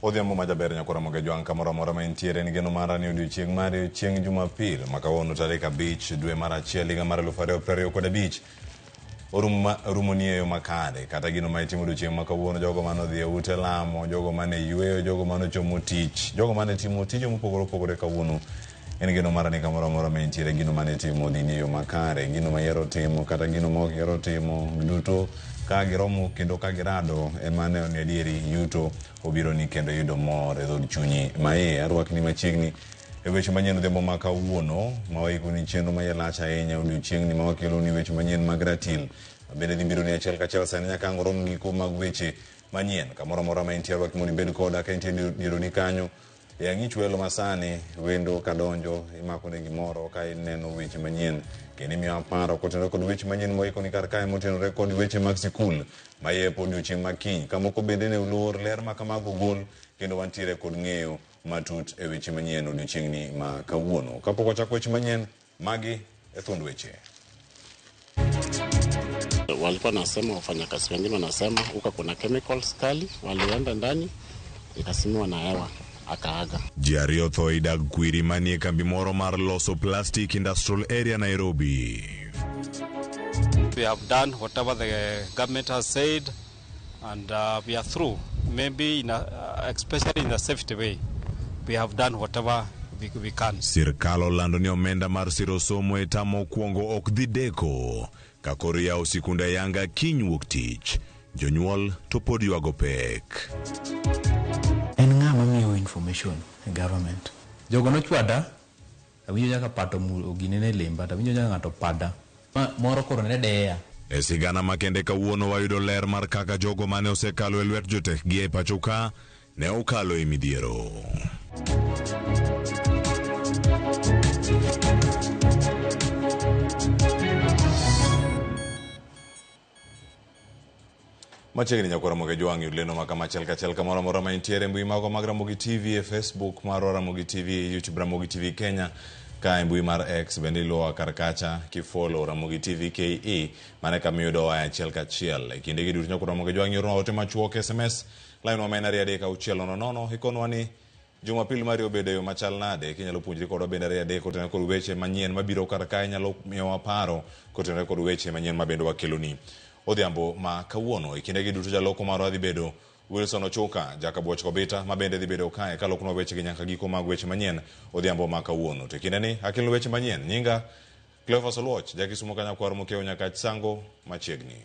Odhiambo ma jaber nyakwar Ramogi Jwang' kamoro amora ma intiere en geno mara ni odiochieng' mari chieng' Jumapil ma kawuono tarik 5 dwe mar 1 higa mar 2025 orumoni e yo makare kata gino ma itimo odiochieng' ma kawuono jogo mane odhi e ute lamo jogo mane yweyo jogo mane ochomo tich jogo mane timo tije mopogore opogore kawuono en geno mara ni kamoro amora ma intiere gino mane itimo odhini e yo makare gino ma ihero timo kata gino ma ok ihero timo duto ka giromo kendo ka girado ema neno ni adieri yuto obironi kendo yudo mor e dhood chunyi ma iye. Arwakni machiegni e weche manyien odhiambo ma kawuono ma waikoni chenro ma iye lach ahinya odiochieng'ni ma wakeloni weche manyien mag ratil ma bende dhi bironi achiel kachiel sani nyaka ang' rom giko mag weche manyien. Kamoro amora ma intie arwaki mondo ibed koda ka intie dier odi kanyo e ang'ich welo masani wendo kadonjo imakone gimoro ka ineno weche manyien kendo imiyowa paro kotenore kod weche manyien moikoni kar kae motenore kod weche mag sikul mayepo odiochieng' ma kiny. Kamoko bende ne oluor ler ma kamago ogol kendo wantiere kod ng'eyo matut e weche manyien odiochieng'ni ma kawuono. Kapok wachako weche manyien, magi e thuond weche. Walikuwa nasema wafanyakazi wengine wanasema huko kuna chemicals kali, walienda ndani ikasimiwa na hewa akaaga. Ji ariyo otho ei dag kwiri manie kambi moro mar loso plastic Industrial Area Nairobi. We have done whatever the government has said and we are through. Maybe in especially in a safety way, we have done whatever we can. Sirkal olando ni omenda mar siro somo e tam mokwongo ok dhi deko ka koro yawo sikunde ayanga kiny wuok tich. Jonyuol to pod ywago pek. En ng'a mamiyo information e government? Jogo nochwada, awinjo nyaka pato oginene e lemba, to awinjo nyaka ng'ato pada. Ma moro koro ne deya. E sigana makende kawuono wayudo ler mar kaka jogo mane osekalo e lwet jotekgi e pacho ka ne okalo e midhiero. Machiegni nyakwar Ramogi Jwang' yud lendo ma kama achiel kachiel kamoro amora ma intiere mbui magwa mag Ramogi TV e Facebook marwa Ramogi TV, YouTube Ramogi TV Kenya, ka e mbui mar X bende iluwowa kar kacha kifollow Ramogi TV KE, mano e kama iyudowa e achiel kachiel. E kindegi duto nyakwar Ramogi Jwang' iornwa ote machuok SMS, line wa ma en 23600, ikonwa ni Jumapil mari obedo e yo machal nade? Kinyalo puonjri kodwa bende 23 kotenore kod weche manyien mabiro kar ka inyalo miyowa paro kotenore kod weche manyien ma bende wakeloni odhiambo ma kawuono. E kindegi duto jaloko marwa dhi bedo Wilson Ochuka, Jakabuoch Kobita ma bende dhi bedo kae kalokonwa wechegi nyaka giko mag weche manyien odhiambo ma kawuono. To e kindeni akelonu weche manyien. Nyinga Cleophas Oluoch, Jakisumo Kanyakwar Mokeo Nyakach Sango machiegni.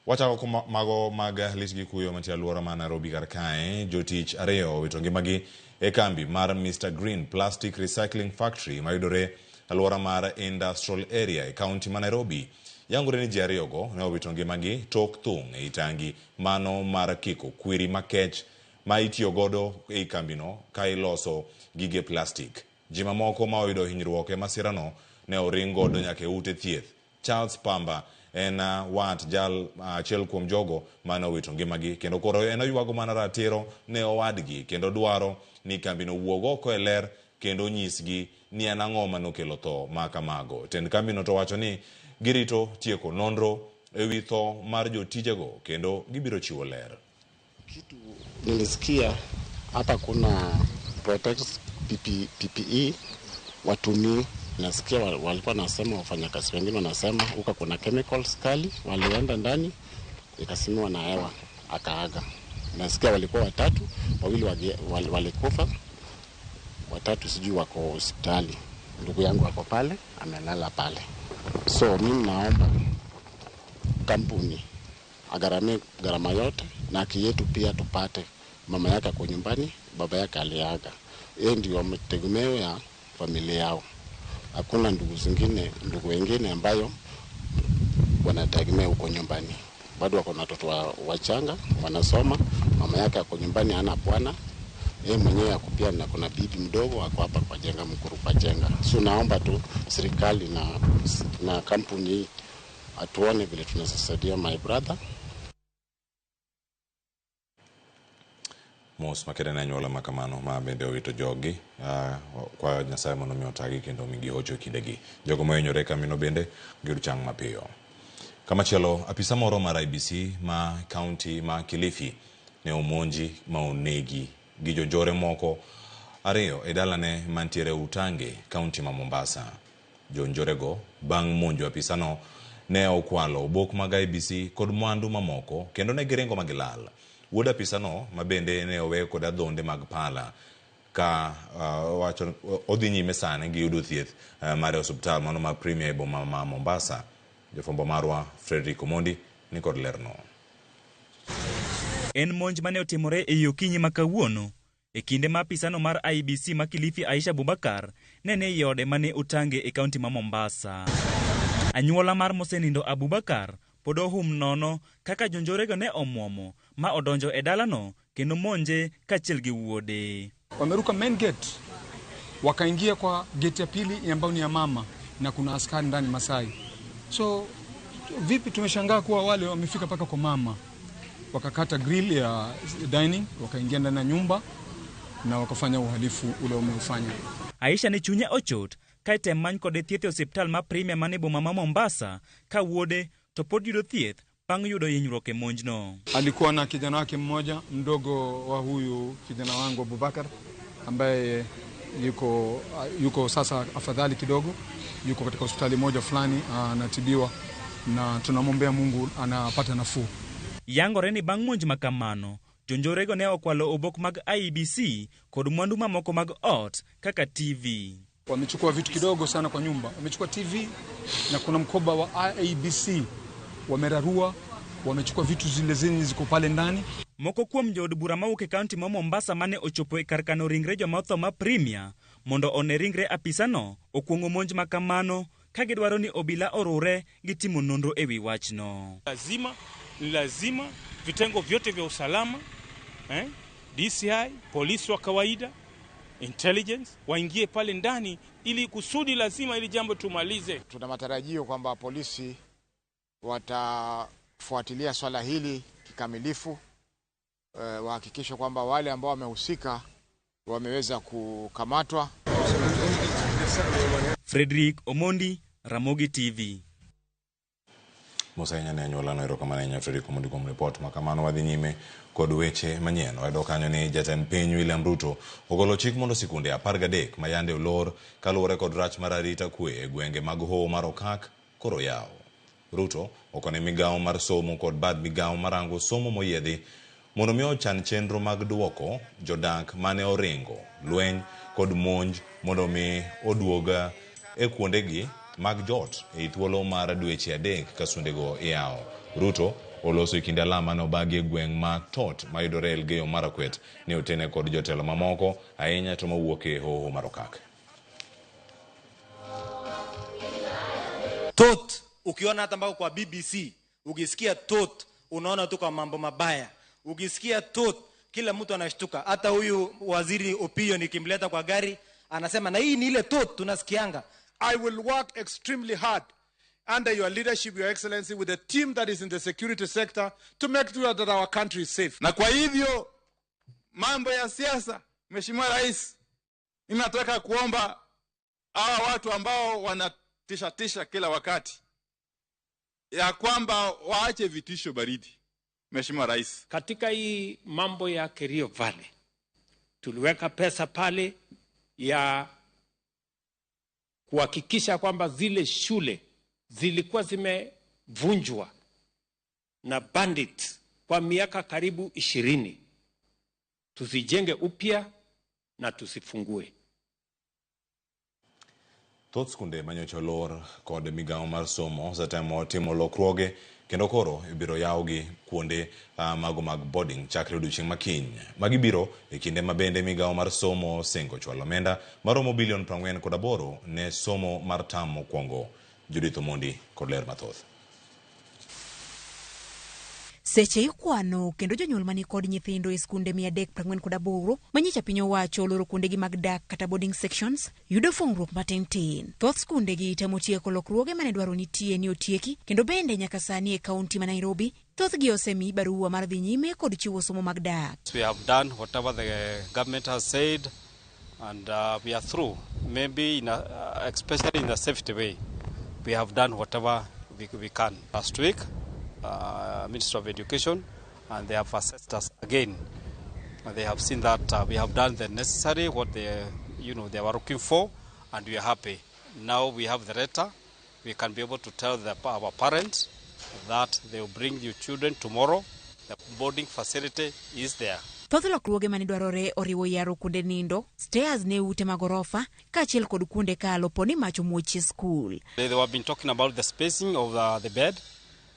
Wachako kuma mago mag lit gi kuyo mantie alwora ma Nairobi kar kae, jotich ariyo owito ngimagi e kambi mar Mr Green Plastic Recycling Factory mayudore alwora mar Industrial Area e kaunti ma Nairobi. Yangore ni ji ariyogo ne owito ngimagi tok thung' ei tangi mano mar kiko kwiri makech ma itiyo godo ei kambino ka iloso gige plastik. Ji mamoko ma oyudo hinyruok e masirano ne oring godo nyaka e ute thieth. Charles Pamba en wat jal achiel kuom jogo mane owito ngimagi kendo koro en oywago mana ratiro ne owadgi kendo dwaro ni kambino owuog oko e ler kendo onyisgi ni en ang'o mane okelo tho ma kamago. Tend kambino to wacho ni girito tieko nonro ewi tho mar jotijego kendo gibiro chiwo ler. Kitu nilisikia hapa kuna protect PPE watumii. Nasikia walikuwa nasema wafanyakazi wengine wanasema huko kuna chemicals kali, walienda ndani ikasimiwa na hewa akaaga. Nasikia walikuwa watatu, wawili walikufa, watatu sijui wako hospitali. Ndugu yangu ako pale, amelala pale. So mimi naomba kampuni agharamie gharama yote na haki yetu pia tupate. Mama yake ako nyumbani, baba yake aliaga. Yeye ndio mategemeo ya familia yao. Hakuna ndugu zingine, ndugu wengine ambayo wanategemea huko nyumbani. Bado wako na watoto wachanga wanasoma. Mama yake ako nyumbani hana bwana. Yeye mwenyewe ako pia na kuna bibi mdogo ako hapa kwa jenga mkuru kwa jenga. So naomba tu serikali na kampuni hii atuone vile tunasaidia my brother. Mos makende ne anyuola ma kamano ma bende owito joggi kwa Nyasaye mondo mi otagi kendo omigi hocho e kindegi. Jogo mohinyore e kambino bende giyud chang mapiyo. Kamachielo, apisa moro mar IEBC ma kaunti ma Kilifi ne omonji ma onegi gi jonjore moko ariyo e dalane mantiere Utange, kaunti ma Mombasa. Jonjorego bang' monjo apisano ne okwalo obok mag IEBC kod mwandu mamoko kendo ne giringo ma gilal. Wuod apisano ma bende ne owe kod adhonde mag pala ka wacho odhi nyime sani gi yudo thieth mare osuptal mano ma Premier e boma ma Mombasa. Jafwambo marwa Frederick Omondi ni kod lerno. En monj mane otimore ei okinyi ma kawuono e kinde ma apisano mar IEBC ma Kilifi Aisha Abubakar ne ni ei ode mane Utange e kaunti ma Mombasa. Anyuola mar mosenindo Abubakar pod ohum nono kaka jonjorego ne omuomo ma odonjo e dalano kendo monje kaachiel gi wuode. Wameruka main gate wakaingia kwa gate ya pili ambayo ni ya mama na kuna askari ndani Masai. So vipi tumeshangaa kuwa wale wamefika mpaka kwa mama, wakakata grill ya dining, wakaingia ndani ya nyumba na wakafanya uhalifu ule wameufanya. Aisha ne chunye ochot ka item many kode thieth e osiptal ma Premier mane boma ma Mombasa ka wuode to pod yudo thieth bang' yudo hinyruok e monjno. Alikuwa na kijana wake mmoja mdogo wa huyu kijana wangu Abubakar ambaye yuko sasa afadhali kidogo, yuko katika hospitali moja fulani anatibiwa na tunamwombea Mungu anapata nafuu. Yangore ni bang' monj ma kamano, jonjorego ne okwalo obok mag IEBC kod mwandu mamoko mag ot kaka TV. Wamechukua vitu kidogo sana kwa nyumba, wamechukua TV na kuna mkoba wa IEBC wamerarua, wamechukua vitu zile zenye ziko pale ndani. Moko kuom jood bura mawuok e kaunti ma Mombasa mane ochopo e kar kano ringre joma otho ma Premier mondo one ringre apisano okuong'o monj ma kamano ka gidwaro ni obila orure gi timo nonro e wi wachno. Ni lazima vitengo vyote vya usalama, DCI, polisi wa kawaida, intelligence waingie pale ndani ili kusudi lazima ili jambo tumalize. Tuna matarajio kwamba polisi watafuatilia swala hili kikamilifu, wahakikishe kwamba wale ambao wamehusika wameweza kukamatwa. Frederick Omondi, Ramogi TV. Musa ne anyuola no erokamano ahinya Frederick Omondi kuom ripot ma kamano. Wadhi nyime kod weche manyien. Wayudo kanyo ni jatend piny William Ruto ogolo chik mondo sikunde 13 ma yande olor kaluwore kod rach mar arita kwe e gwenge mag Hoho mar Okak koro yaw. Ruto okone migawo mar somo kod bad migawo marango somo moyiedhi mondo mi ochan chenro mag duoko jodak mane oringo lweny kod monj mondo mi oduog e kuondegi mag jot e thuolo mar dweche 3 ka sundego iyawo. Ruto oloso e kinde alam mane obagi e gweng' ma Tot mayudore Elgeyo Marakwet ne otene kod jotelo mamoko ahinya to mawuok e Hoho mar Okak. Tot ukiona hata mpaka kwa BBC ukisikia tot unaona tu kwa mambo mabaya. Ukisikia tot kila mtu anashtuka. Hata huyu waziri Opiyo nikimleta kwa gari anasema na hii ni ile tot tunasikianga. I will work extremely hard under your leadership, Your Excellency, with the team that is in the security sector to make sure that our country is safe. Na kwa hivyo mambo ya siasa, Mheshimiwa Rais, mimi nataka kuomba hawa watu ambao wanatisha kila wakati ya kwamba waache vitisho baridi. Mheshimiwa Rais, katika hii mambo ya Kerio Valley tuliweka pesa pale ya kuhakikisha kwamba zile shule zilikuwa zimevunjwa na bandit kwa miaka karibu 20 tuzijenge upya na tusifungue. Thoth skunde manyocha olor kod migawo mar somo osetemo timo lokruoge kendo koro ibiro yawgi kuonde mago mag boarding chakre odiochieng' ma kiny. Magi biro e kinde ma bende migawo mar somo osingo chwalo omenda maromo bilion 48 ne somo mar tam mokwongo. Judith Omondi kod ler mathoth. Seche ikwano kendo jonyuol mani kod nyithindo e skunde 348 manyicha piny owacho oloro kuondegi mag dak kata boarding sections yudo fungruok matin tin. Thoth skundegi temo tieko lokruoge mane dwaro nitie ni otieki kendo bende nyaka sani e kaunti ma Nairobi thothgi osemi barua mar dhi nyime kod chiwo somo mag dak. We have done whatever the government has said and we are through. Maybe in especially in a safety way. We have done whatever we can. Last week, Minister of Education and they have assessed us again. And they have seen that we have done the necessary, what they, they were looking for, and we are happy. Now we have the letter. We can be able to tell our parents that they will bring your children tomorrow. The boarding facility is there. Thoth lokruoge mane dwarore oriwo yaro kuonde nindo, stairs ne ute mag orofa, kaachiel kod kuonde kalo po ni mach omuoch e skul. They have been talking about the spacing of the bed.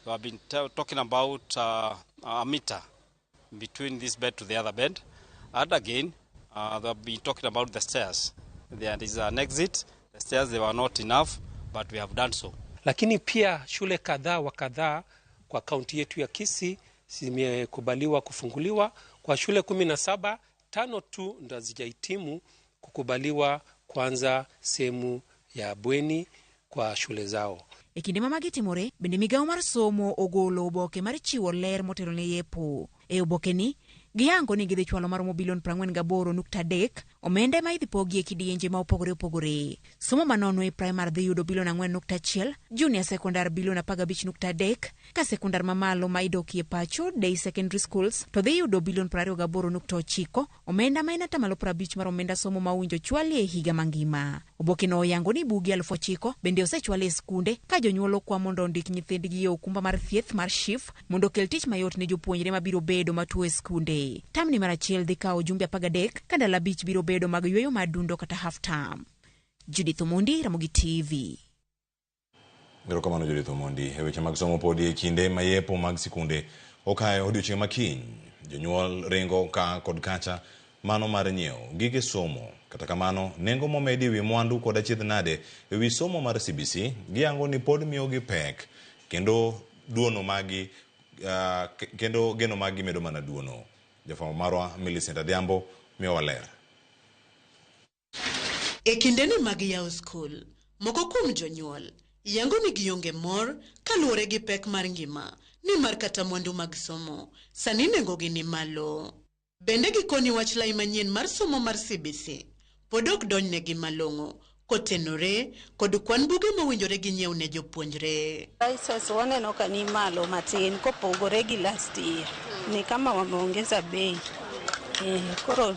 They have been talking about a meter between this bed to the other bed. And again, they have been talking about the stairs. There is an exit. The stairs, they were not enough, but we have done so. Lakini pia shule kadhaa wa kadhaa kwa kaunti yetu ya Kisii zimekubaliwa kufunguliwa. Kwa shule 17, 5 tu ndo hazijahitimu kukubaliwa kuanza sehemu ya bweni kwa shule zao. E kinde ma magi timore, bende migawo mar somo ogolo oboke mar chiwo ler motelo ne yepo. E oboke ni, giyango ni gidhi chwalo maromo bilion 48.3 omenda ma idhi pogi e kidienje ma opogore opogore. Somo manono e primar dhi yudo bilion 4.1, junior secondar bilion 15.3, ka sekondar mamalo ma idokie pacho day secondary schools to dhi yudo bilion 28.9, omenda ma en atamalo 50 mar omenda somo ma owinjo chwali e higa mangima. Oboke no oyango ni buge 9,000 bende osechwal e skunde ka jonyuol okwa mondo ondik nyithindgi e okumba mar thieth mar SHIF mondo okel tich mayot ne jopuonjre mabiro bedo matuo e skunde. Tamni mar achiel dhi kawo jumbe 13 ka ndalo 5 biro bedo mag yweyo mar dundo kata half term. Judith Omondi, Ramogi TV. Erokamano Judith Omondi. E weche mag somo podi e kinde ma yepo mag sikunde okayo odiochieng' ma kiny. Jonyuol ringo ka kod kacha mano mar nyiewo gige somo. Kata kamano, nengo momedi ewi mwandu kod achiedh nade ewi somo mar CBC giyango ni pod miyogi pek kendo duono magi kendo geno magi medo mana duono. Jafwambo marwa Millicent Adhiambo miyowa ler. E kindeni mag yawo skul, moko kuom jonyuol yango ni gionge mor kaluwore gi pek mar ngima nimar kata mwandu mag somo sani nengogi ni malo. Bende gikoni wach lai manyien mar somo mar CBC pod ok donjnegi malong'o kotenore kod kwan buge mowinjore ginyiew ne jopuonjre. Prices waneno ka ni malo matin kopogore gi last year, ni kama wameongeza bei. Koro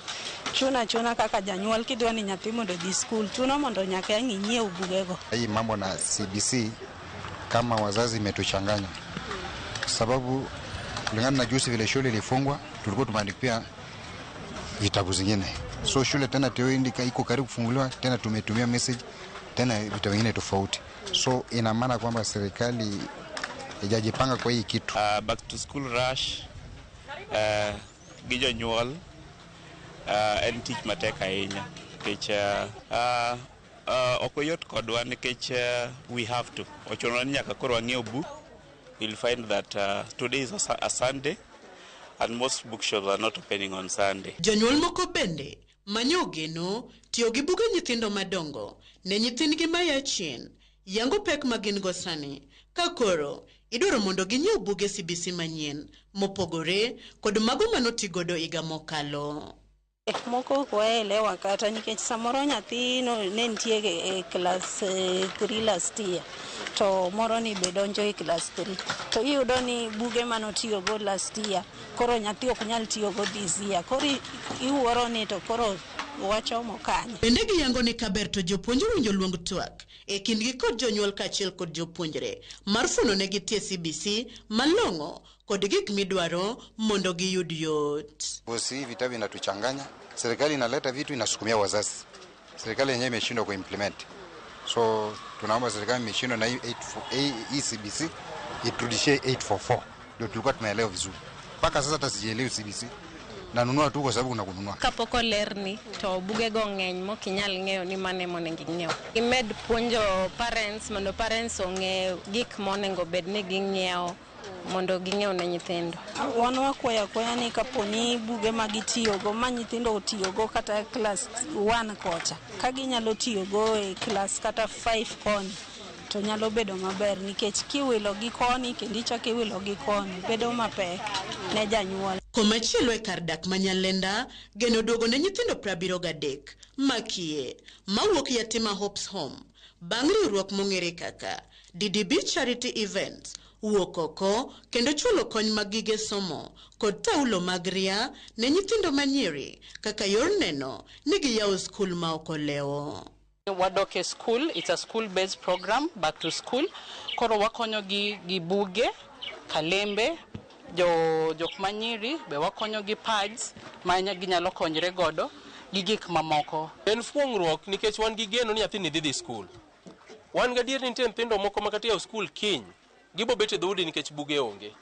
chuna kaka janyuol kidwa ni nyathi mondo odhi skul, chuno mondo nyaka ang' inyiew bugego. Hii mambo na CBC kama wazazi imetuchanganya, sababu kulingana na juzi vile shule ilifungwa tulikuwa tumeandikia vitabu zingine, so shule tena teoindika iko karibu kufunguliwa tena, tumetumia message tena vitabu vingine tofauti, so ina maana kwamba serikali haijajipanga kwa hii kitu. Back to school rush gi jonyuol en tich matek ahinya nikech ok oyot kodwa nikech we have to ochuno ni nyaka koro wang'iew book. You'll find that today is a Sunday and most bookshops are not opening on Sunday. Jonyuol moko bende manyo geno tiyo gi buge nyithindo madongo ne nyithindgi maya chien yango pek ma gin go sani ka koro idwaro mondo ginyiew buge CBC manyien mopogore kod mago manotigodo higa mokalo. Moko ok waelewa kata nikech samoro nyathi ne nitie e class 3 last year to moro ni be donjo e class 3 to iyudo ni buge manotiyogo last year koro nyathi ok nyal tiyogo this year, koro iwuoro ni to koro wachomo kanye. Bende giyango ni kaber to jopuonj owinjo luong twak e kindgi kod jonyuol kaachiel kod jopuonjre mar fuono negi tie CBC malong'o kod gik midwaro mondo giyud yot. Bosi, vitabu inatuchanganya, serikali inaleta vitu inasukumia wazazi, serikali yenyewe imeshindwa kuimplement, so tunaomba serikali imeshindwa na hii CBC iturudishie 844 ndio tulikuwa tunaelewa vizuri. Mpaka sasa hata sijielewi CBC, nanunua tu kwa sababu kuna kununua. Kapok olerni to bugego ng'eny mok inyal ng'eyo ni mane monego ing'iew. Imed puonjo parents mondo parents ong'e gik monego bed ni ging'iewo mondo ging'iew ne nyithindo. Wan wakwayo akwaya ni kaponi buge ma gitiyogo ma nyithindo otiyogo kata class 1 kocha, ka ginyalo tiyogo e class kata 5 koni to nyalo bedo maber nikech kiwilo gi koni kendo ichako iwilo gi koni bedo mapek ne janyuol. Komachielo e kar dak ma Nyalenda, geno duogo ne nyithindo 73 makie mawuok Yatima Hope's Home bang' riwruok mong'ere kaka DDB Charity Events wuok oko kendo chulo kony mag gige somo kod taulo mag ria ne nyithindo manyiri kaka yor neno ni giyawo skul ma ok olewo. Wadok e school, it's a school based program, back to school. Koro wakonyo gi, gi buge, kalembe, jo jok manyiri be wakonyo gi pads ma ginyalo konyre godo gi gik mamoko. En fuong'ruok nikech wan gi geno ni nyathini dhi dhi skul. Wan gadier ni nitie nyithindo moko ma kata yawo skul kiny, gibo bet e dhoudi nikech buge onge.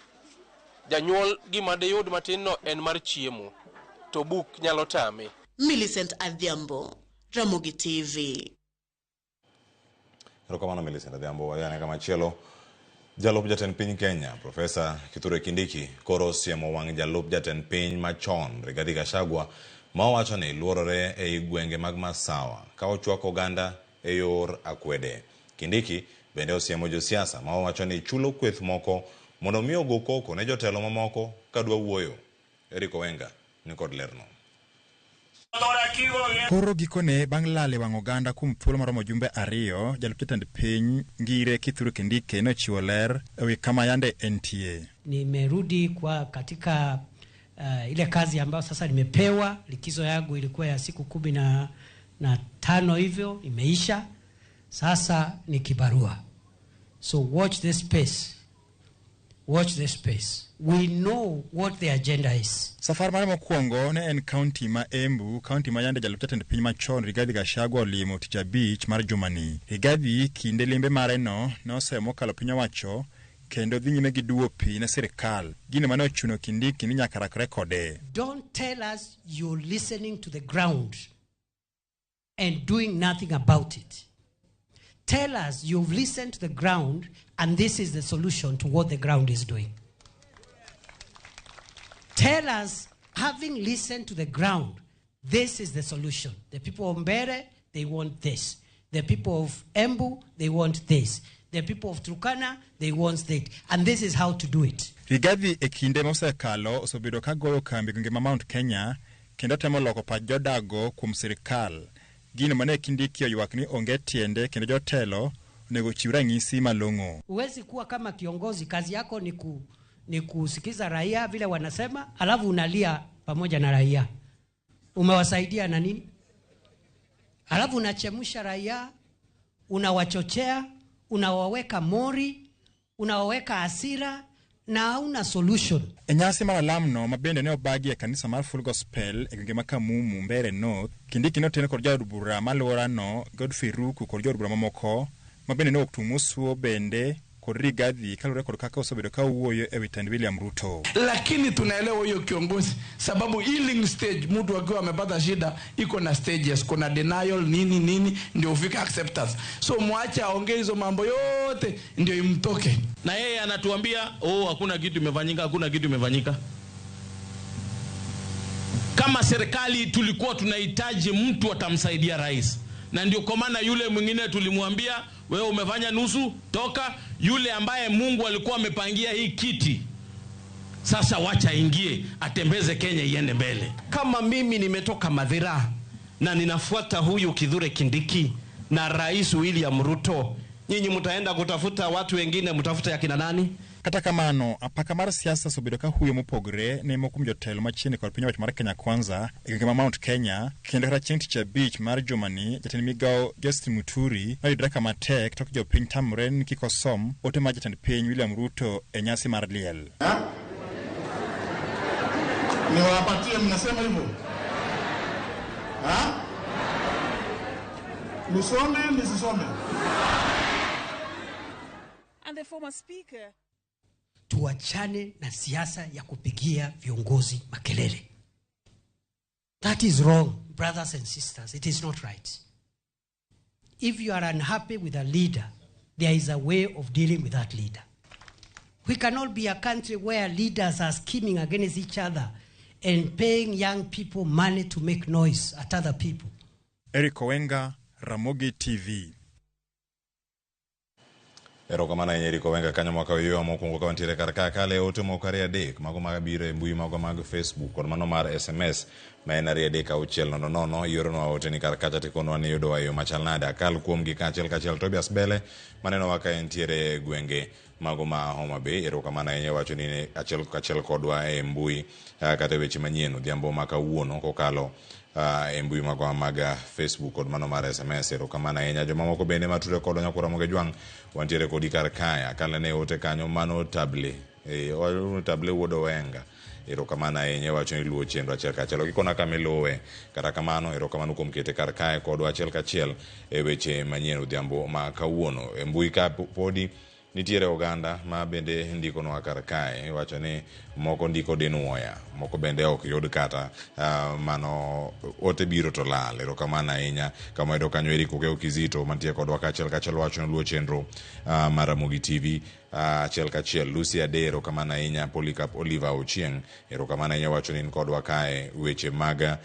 Janyuol gima diyud matin no en mar chiemo, to buk nyalo tame. Millicent Adhiambo, Ramogi TV. Erokamano Millicent Adhiambo. Wayane kamachielo. Jalup jatend piny Kenya, Profesa Kithure Kindiki, koro osiemo wang' jalup jatend piny machon Rigathi Gachagua ma owacho ni luorore ei gwenge mag Masawa ka ochwako oganda e yor akwede. Kindiki bende osiemo josiasa ma owacho ni chulo kweth moko mondo mi ogo koko ne jotelo mamoko kadwa wuoyo. Eric Owenga ni kod lerno. Koro gikone bang' lal e wang' oganda kuom thuolo maromo jumbe ariyo, jalup jatend piny Ngire Kithure Kindiki nochiwo ler ewi kama yande entie. Nimerudi kwa katika ile kazi ambayo sasa nimepewa. Likizo yangu ilikuwa ya siku 15 hivyo imeisha. Sasa ni kibarua. So watch this space. Watch this space. We know what the agenda is. Safar mare mokwongo ne en kaunti ma Embu, kaunti ma yande jalup jatend piny machon Rigathi Gachagua olimo tich abich mar jumani. Rigathi kinde limbe mare no ne oseyo mokalo piny owacho kendo dhi nyime gi duwo pi ne sirikal. Gino mane ochuno Kindiki ni nyaka rakre kode. Don't tell us you're listening to the ground and doing nothing about it. Tell us you've listened to the ground and this is the solution to what the ground is doing. Tell us, having listened to the ground, this is the solution. The people of Mbere, they want this. The people of Embu, they want this. The people of Turkana, they want that. And this is how to do it. Rigathi e kinde mosekalo osebedo ka goyo kambi gwenge ma Mount Kenya kendo temo loko pach jodago kuom sirikal. Gino mane Kindiki oywak ni onge tiende kendo jotelo onego ochiw ranyisi malong'o. Huwezi kuwa kama kiongozi, kazi yako ni kusikiza raia vile wanasema, alafu unalia pamoja na raia. Umewasaidia na nini? Alafu unachemsha raia, unawachochea, unawaweka mori, unawaweka hasira na hauna solution. E nyasi mar alamno ma bende ne obagi e kanisa mar Full Gospel e gwenge ma Kamumu, Mbeere North, Kindiki ne oten kod jaod bura ma alworano Godfrey Ruku kod jood bura mamoko ma bende ne owuok tung' bende kod Rigathi kaluwore kod kaka osebedo ka owuoyo ewi tend William Ruto. Lakini tunaelewa huyo kiongozi sababu healing stage, mtu akiwa amepata shida iko na stages, kuna denial nini nini, ndio ufike acceptance. So mwache aongee hizo mambo yote ndio imtoke. Na yeye anatuambia oh, hakuna kitu imefanyika, hakuna kitu imefanyika. Kama serikali tulikuwa tunahitaji mtu atamsaidia rais, na ndio kwa maana yule mwingine tulimwambia wewe umefanya nusu, toka. Yule ambaye Mungu alikuwa amepangia hii kiti, sasa wacha ingie, atembeze Kenya iende mbele. Kama mimi nimetoka Mathira na ninafuata huyu Kithure Kindiki na Rais William Ruto, nyinyi mtaenda kutafuta watu wengine, mtafuta ya kina nani? Kata kamano, apaka mar siasa osebedo ka huyo mopogre ne moko kuom jotelo machiegni kod piny owacho mar Kenya Kwanza e gwenge ma Mount Kenya, kendo kata chieng' tich abich mar jumani, jatend migao Justin Muturi noyudore kama tek tok jopiny tamore ni kik osom ote mar jatend piny William Ruto e nyasi mar liel. Niwapatie, mnasema hivyo? Ha? Nisome, nisisome? And the former speaker Tuachane na siasa ya kupigia viongozi makelele. That is wrong, brothers and sisters. It is not right. If you are unhappy with a leader, there is a way of dealing with that leader. We cannot be a country where leaders are scheming against each other and paying young people money to make noise at other people. Eric Owenga, Ramogi TV. Erokamano ahinya Eric Owenga kanyo mwaka oyowa mokwongo ka wantiere kar ka kale ote moko 23 mago mabiro e mbui mago mag Facebook kod mano mar SMS ma en 23600 ioronwa ote ni kar kacha tikonwa ni yudowa e yo machal nade akal kuomgi kaachiel kachiel. Tobias Bele manenowa ka entiere e gwenge mago ma Homa Bay. Erokamano ahinya wacho ni achiel kachiel kodwa e mbui kata e weche manyien odhiambo ma kawuono kokalo e mbui magwa mag Facebook kod mano mar SMS. Erokamano ahinya. Jomamoko bende matudre kodwa nyakwa Ramogi Jwang' wantiere kodi kar kae. Akalne ote kanyo mano table. Table wuod Owenga. Erokamano ahinya wacho ni luwo chenro achiel kachiel. Ok ikona kama iluwe. Kata kamano erokamano kuom kete kar kae kodwa achiel kachiel e weche manyien odhiambo ma kawuono. E mbui ka podi nitiere oganda ma bende ndikonwa kar kae, iwacho ni moko ndiko dinwoya, moko bende ok yud kata mano ote biro to lal. Erokamano ahinya. Kama yudo kanyo Eric Okeo Kizito mantie kodwa kaachiel kachiel wacho ni luwo chenro mar Ramogi TV achiel kachiel. Lucy Ade erokamano ahinya. Polycarp Oliver Ochieng erokamano ahinya wacho ni in kodwa kae weche mag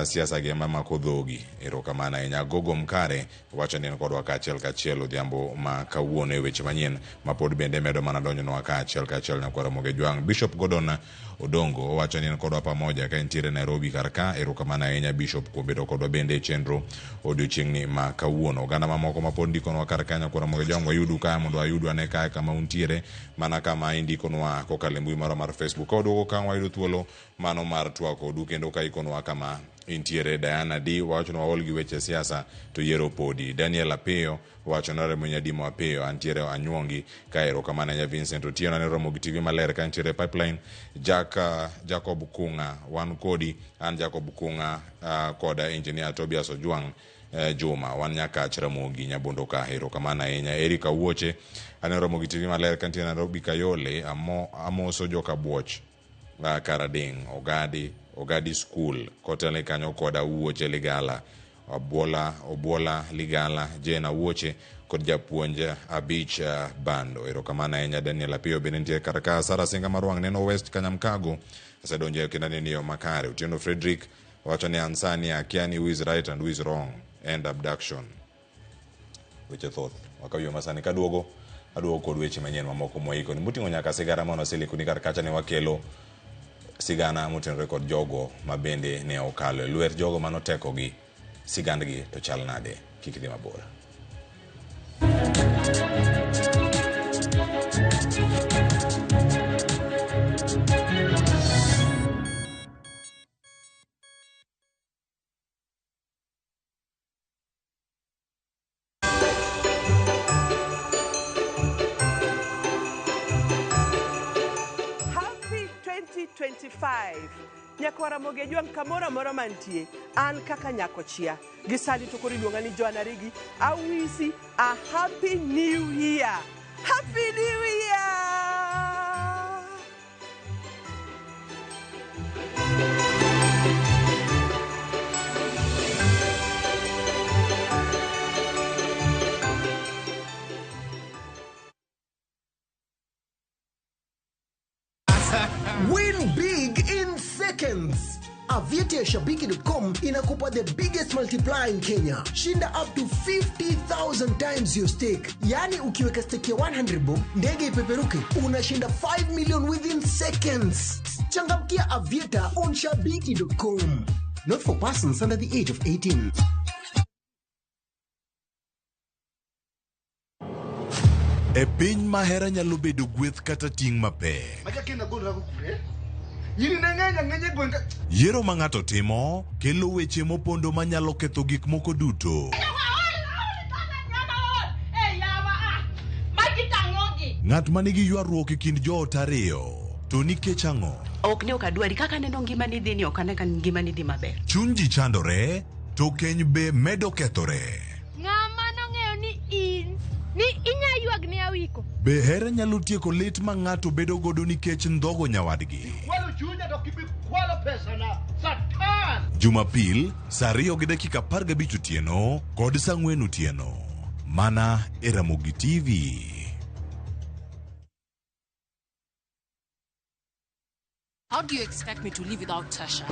siasa gi ema mako dhogi. Erokamano ahinya. Gogo Mkare wacho ni en kodwa kaachiel kachiel odhiambo ma kawuono e weche manyien ma pod bende medo mana donjonwa kaachiel kachiel nyakwa Ramogi Jwang'. Bishop Gordon Odongo wacho ni en kodwa pamoja ka entiere Nairobi kar ka. Erokamano ahinya Bishop kuom bedo kodwa bende e chenro odiochieng'ni ma kawuono. Oganda mamoko ma pod ndikonwa kar ka nyakwa Ramogi Jwang' wayudu kae mondo wayudu ane kae kama untiere mana kama indikonwa kokalo e mbui marwa mar Facebook. Ka waduogo ka wayudo thuolo mano mar twak kodu kendo ka ikonwa kama intiere. Diana D wacho ni waol gi weche siasa to yiero podi. Daniel Apiyo wacho ni Ramogi Nyadimo Apiyo antiere Anyuongi ka erokamano ahinya. Vincent Otieno aneno Ramogi TV maler ka nitiere pipeline. Jack Jacob Kunga wan kodi, an Jacob Kunga kod engineer Tobias Ojwang Juma wan Nyakach Ramogi Nyabondo ka erokamano ahinya. Eric Awuoche aneno Ramogi TV maler ka nitiere Nairobi Kayole amoso joka Buoch Karadeng' Ogadi School kotelne kanyo kod Awuoche Ligala Obuola Ligala Jane Awuoche kod japuonj Abich Bando. Erokamano ahinya. Daniel Apiyo bende nitie kar ka. Sara Singa Marwang' neno West Kanyamkago asedonjo kendo aneno yo makare. Otieno Frederick wacho ni an sani akia ni who is right and who is wrong and abduction. Weche thoth wakaw yo masani kaduogo aduogo kod weche manyien mamoko mwaiko ni moting'o nyaka sigana mano aselikoni kar kacha ne wakelo sigana motenore kod jogo ma bende ne okalo e lwet jogo manotekogi sigandgi to chal nade. Kik idhi mabor. Happy 2025. Nyakwa Ramogi Ajwang' kamoro amora mantie, an kaka nyakochia gi sani to koro iluonga ni Joan Arigi, awisi a happy new year. Happy new year! Win big in seconds. Aviator ya Shabiki.com inakupa the biggest multiplier in Kenya. Shinda up to 50,000 times your stake. Yani ukiweka stake ya 100 bob, ndege ipeperuke, unashinda 5 million within seconds. Changamkia Aviator on Shabiki.com. Not for persons under the age of 18. E piny ma hera nyalo bedo gweth kata ting' mapek. Yiero ma ng'ato timo kelo weche mopondo manyalo ketho gik moko duto. Ng'at ma nigi ywaruok e kind joot ariyo, to nikech ang'o? Ok ne ok adwari kaka aneno ngimani dhi ni ok ane ka ngimani dhi maber. Chuny ji chandore, to keny be medo kethore. Ng'ama nong'eyo ni in ni inya ywagni awiko. Be hera nyalo tieko lit ma ng'ato bedo godo nikech ndhogo nyawadgi? Kwalo chunya to kibi kwalo pesana. Satan! Jumapil, saa 2:15 otieno kod saa 4 otieno. Mana e Ramogi TV. How do you expect me to live without Tasha?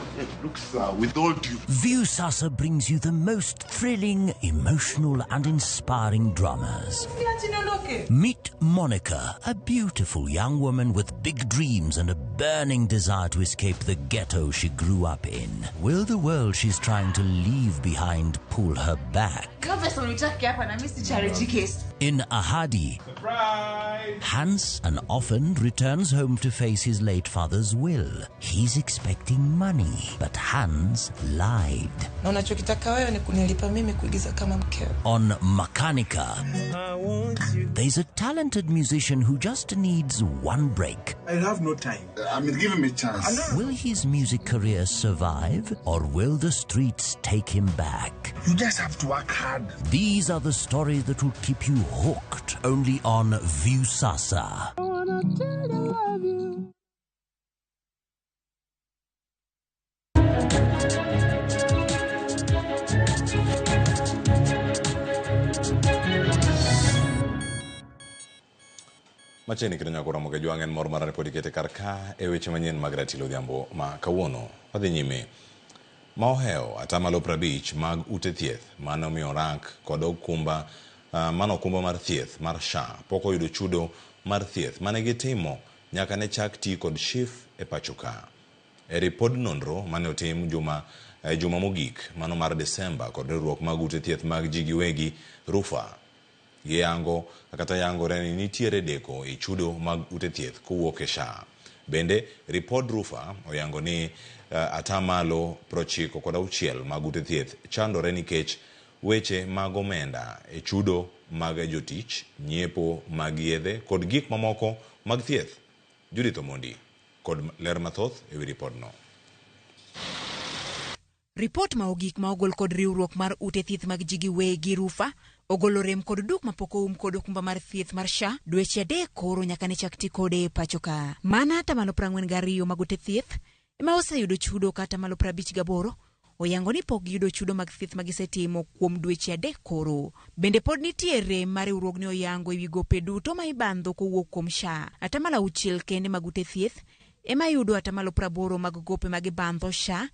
Look, sir, with all due... Viusasa brings you the most thrilling, emotional and inspiring dramas. Meet Monica, a beautiful young woman with big dreams and a burning desire to escape the ghetto she grew up in. Will the world she's trying to leave behind pull her back? In Ahadi, Surprise! Hans, an orphan, returns home to face his late father's will. He's expecting money, but Hans lied. Na unachokitaka wewe ni kunilipa mimi kuigiza kama mkeo. On Makanika, there's a talented musician who just needs one break. I have no time. I mean, give him a chance. Will his music career survive, or will the streets take him back? You just have to work hard. These are the stories that will keep you hooked only on Viusasa. Machiegni kendo nyako Ramogi Ajwang' en mor mara ni pod ikete kar ka e weche manyien mag Ratilo Odhiambo ma kawuono. Wadhi nyime. Ma ohewo atamalo 50 mag ute thieth mane omiyo rak kod okumba mano okumba mar thieth mar SHA pok oyudo chudo mar thieth mane gitimo nyaka ne chak ti kod SHIF e pacho ka. E ripod nonro mane otim juma mogik mano mar Desemba kod riwruok mag ute thieth mag ji giwegi RUPHA giyango kata yangore ni nitiere deko e chudo mag ute thieth kowuok e SHA. Bende ripod RUPHA oyango ni atamalo 96 mag ute thieth chandore nikech weche mag omenda e chudo mag jotich, nyiepo mag yedhe kod gik mamoko mag thieth. Judith Omondi kod ler mathoth e wi ripodno. Ripot ma ogik ma ogol kod riwruok mar ute thieth mag ji giwegi RUPHA ogolo rem kod duk mapok oum kod okumba mar thieth mar SHA dweche 3 koro nyaka ne chak ti kode e pacho ka. Mana atamalo 42 mag ute thieth ema oseyudo chudo ka atamalo 58 oyango ni pok giyudo chudo mag thieth ma gisetimo kuom dweche 3 koro. Bende pod nitie rem mar riwruogni oyango ewi gope duto ma ibandho kowuok kuom SHA. Atamalo 6 kende mag ute thieth ema yudo atamalo 80 mag gope ma gibandho SHA.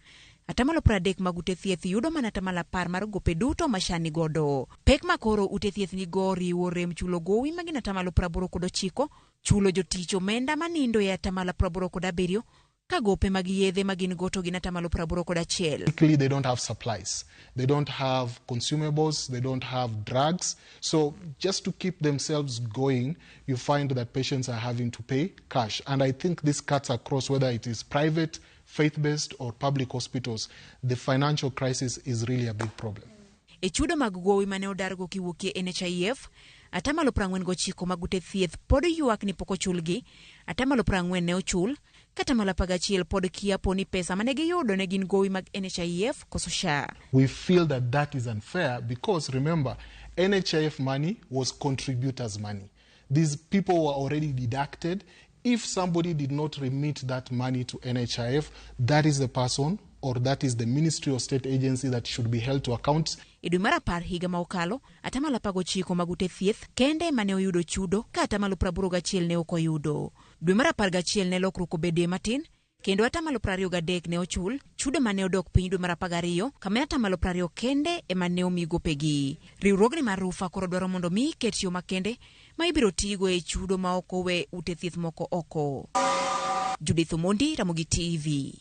Atamalo 30 mag ute thieth yudo mana atamalo 10 mar gope duto ma SHA nigodo. Pek ma koro ute thieth nigo riwo rem chulo gowi ma gin atamalo 89, chulo jotich omenda manindo e atamalo 87, ka gope mag yedhe ma gin go to gin atamalo 81. Basically, they don't have supplies, they don't have consumables, they don't have drugs. So just to keep themselves going, you find that patients are having to pay cash. And I think this cuts across whether it is private, faith-based or public hospitals. The financial crisis is really a big problem. E chudo mag gowi mane odargo kiwuokie NHIF, atamalo 49 mag ute thieth pod ywak ni pok ochulgi, atamalo 40 ne ochul, kata malo 11 pod kia po ni pesa mane giyudo ne gin gowi mag NHIF koso SHA. We feel that that is unfair because remember, NHIF money was contributors' money. These people were already deducted. If somebody did not remit that money to NHIF, that is the person or that is the ministry or state agency that should be held to account. E dwe mar 10 higa ma okalo, atamalo 19 mag ute thieth kende mane oyudo chudo ka atamalo 81 ne ok oyudo. Dwe mar 11 ne lokruok obedie matin, kendo atamalo 23 ne ochul, chudo mane odok piny dwe mar 12, kama atamalo 20 kende ema ne omi gopegi. Riwruogni mar RUPHA koro dwaro mondo mi ket yo makende ma ibiro tigo e chudo ma ok owe ute thieth moko oko. Judith Omondi, Ramogi TV.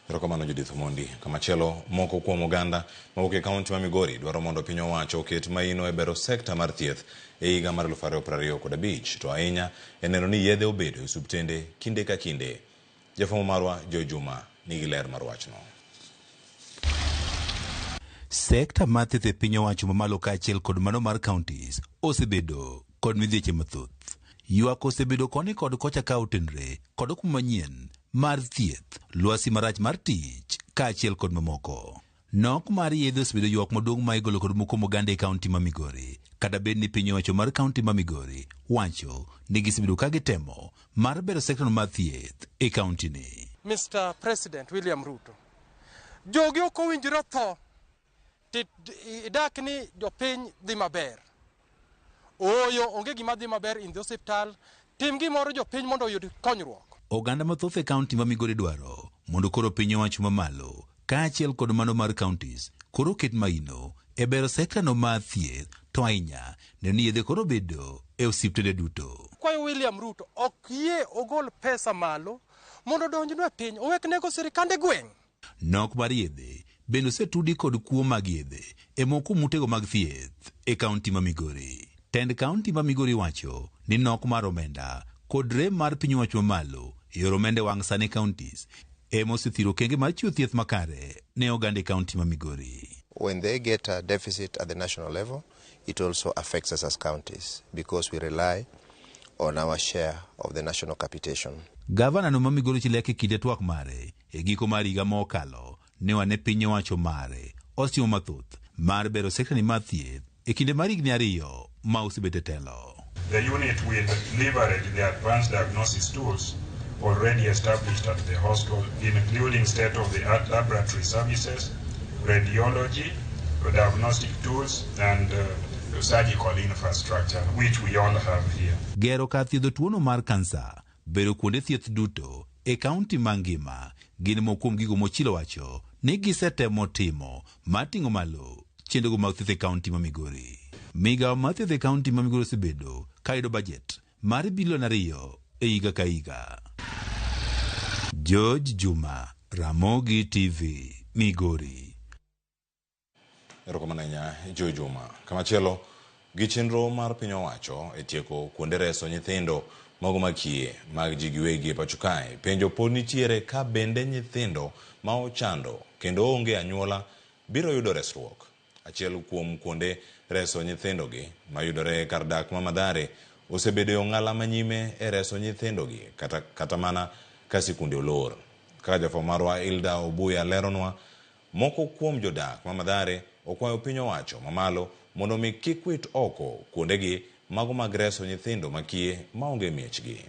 Erokamano Judith Omondi. Kamachielo, moko kuom oganda mawuok e kaunti ma Migori dwaro mondo piny owacho oket maino e bero sekta mar thieth e higa mar 2025, to ahinya e neno ni yedhe obedo e osiptende kinde ka kinde. Jafwambo marwa Joy Juma nigi ler mar wachno. Sekta mar thieth e piny owacho mamalo kaachiel kod mano mar counties osebedo kod midhieche mathoth. Ywak osebedo koni kod kocha ka otenre kod okumba manyien mar thieth, lwasi marach mar tich kaachiel kod mamoko. Nok mar yedhe osebedo ywak maduong' ma igolo kod moko kuom oganda e kaunti ma Migori. Kata bed ni piny owacho mar kaunti ma Migori wacho ni gisebedo ka gitemo mar bero sekta mar thieth e kaunti ni. Mr. President William Ruto, jogi ok owinjore tho idak ni jopiny dhi maber. Ooyo, onge gima dhi maber in the hospital. Tim gimoro jopiny mondo oyud konyruok. Oganda mathoth e kaunti ma Migori dwaro mondo koro piny owacho mamalo kaachiel kod mano mar counties koro ket maino e bero sekta no mar thieth, to ahinya neno ni yedhe koro bedo e osiptende duto. Kwayo William Ruto ok yie ogol pesa malo mondo odonjnwa e piny, owek nego sirikande gweng'. Nok mar yedhe bende osetudi kod kuo mag yedhe e moko kuom utego mag thieth e kaunti ma Migori. Tend kaunti ma Migori wacho ni nok mar omenda kod rem mar piny owacho mamalo e yor omenda e wang' sani counties ema osethiro okenge mar chiwo thieth makare ne oganda e kaunti ma Migori. When they get a deficit at the national level, it also affects us as counties because we rely on our share of the national capitation. Gavana no ma Migori Chileke kinde twak mare e giko mar higa mokalo ne wane piny owacho mare osetimo mathoth mar bero sekta ni mar thieth e kinde mar higni 2 ma osebet e telo. The unit will leverage the advanced diagnosis tools already established at the hospital, including state-of-the-art laboratory services, radiology, diagnostic tools, and surgical infrastructure, which we all have here. Gero kar thiedho tuono mar kansa, bero kuonde thieth duto e kaunti mangima gin moko kuom gigo mochilo wacho ni gisetemo timo mar ting'o malo chenrogo mag thieth e kaunti ma Migori. Migawo mar thieth e kaunti ma Migori osebedo ka yudo bajet mar bilion 2 e higa ka higa. George Juma, Ramogi TV, Migori. Erokamano ahinya Joe Juma. Kamachielo gi chenro mar piny owacho e tieko kuonde reso nyithindo mago makie mag ji giwegi e pacho kae. Penjo pod nitiere ka bende nyithindo ma ochando kendo onge anyuola biro yudo resruok. Achiel kuom kuonde reso nyithindogi mayudore e kar dak ma Mathare osebedo e ong'ala manyime e reso nyithindogi kata mana ka sikunde olor. Kaka jafwambo marwa Hilda Obuya leronwa, moko kuom jodak ma Mathare okwayo piny owacho mamalo mondo mi kik wit oko kuondegi mago mag reso nyithindo makie maonge miechgi.